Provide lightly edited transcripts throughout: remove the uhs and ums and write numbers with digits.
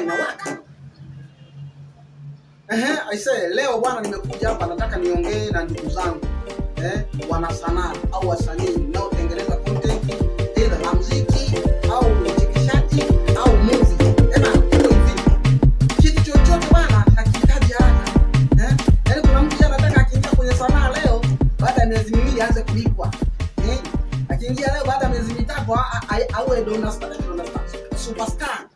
Jua linawaka. Ehe, aisee, leo bwana, nimekuja hapa nataka niongee na ndugu zangu wana sanaa au wasanii mnaotengeneza content either la muziki au uchekeshaji au movie. Ema, iko hivi, kitu chochote bwana hakihitaji haraka. Yaani kuna mtu anataka akiingia kwenye sanaa leo, baada ya miezi 2 aanze kulipwa. Akiingia leo baada ya miezi 3 awe dona star, dona star, superstar.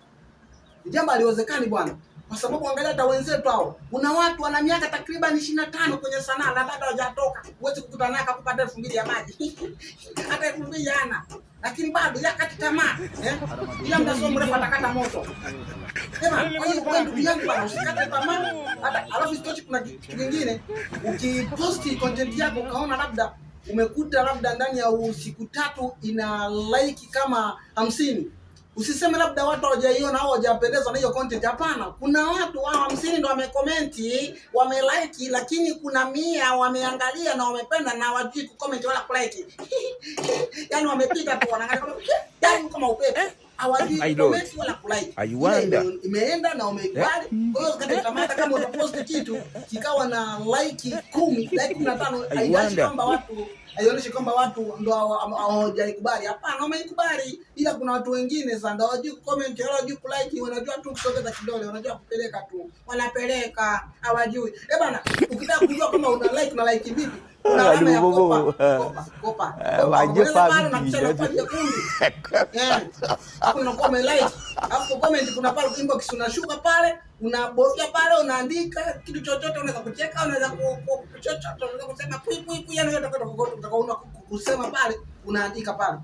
Jambo haliwezekani bwana. Kwa sababu angalia hata wenzetu hao, kuna watu wana miaka takriban 25 kwenye sanaa na bado hawajatoka. Huwezi kukuta naye akakupa hata 2000 ya maji, hata 2000 hana, lakini bado yakati tamaa, eh? Ila muda sio mrefu atakata moto. Sema, kwa hiyo wewe ndugu yangu bwana, usikate tamaa. Hata alafu isitoshe, kuna kitu kingine, ukiposti content yako ukaona labda umekuta labda ndani ya siku 3 ina like kama 50, usiseme labda watu hawajaiona au hawajapendezwa na hiyo content. Hapana, kuna watu wao 50 ndo wamecomment, wamelike, lakini kuna 100 wameangalia na wamependa na hawajui kucomment wala kulike. Yaani wamepita tu wanaangalia kama yaani kama upepo. Hawajui kucomment wala kulike. I wonder. Imeenda na wameikubali. Kwa hiyo usikate tamaa kama utapost kitu kikawa na like 10, like 15, haionyeshi kwamba watu haionyeshi kwamba watu ndo hawajaikubali. Hapana, wameikubali, ila kuna watu wengine sasa ndo hawajui kucomment wala hawajui kulike, wanajua tu kusogeza kidole, wanajua kupeleka tu, wanapeleka, hawajui. Eh bana, ukitaka kujua kama una like na like vipi, kuna alama ya kopa kopa kopa kopa, pale na kisha inakuwa nyekundu, hapo unakuwa umelike. Alafu comment kuna pale inbox, unashuka pale, unabofya pale, unaandika kitu chochote, unaweza kucheka, unaweza chochote, unaweza kusema pui pui pui, yani yote utakao kusema pale unaandika pale.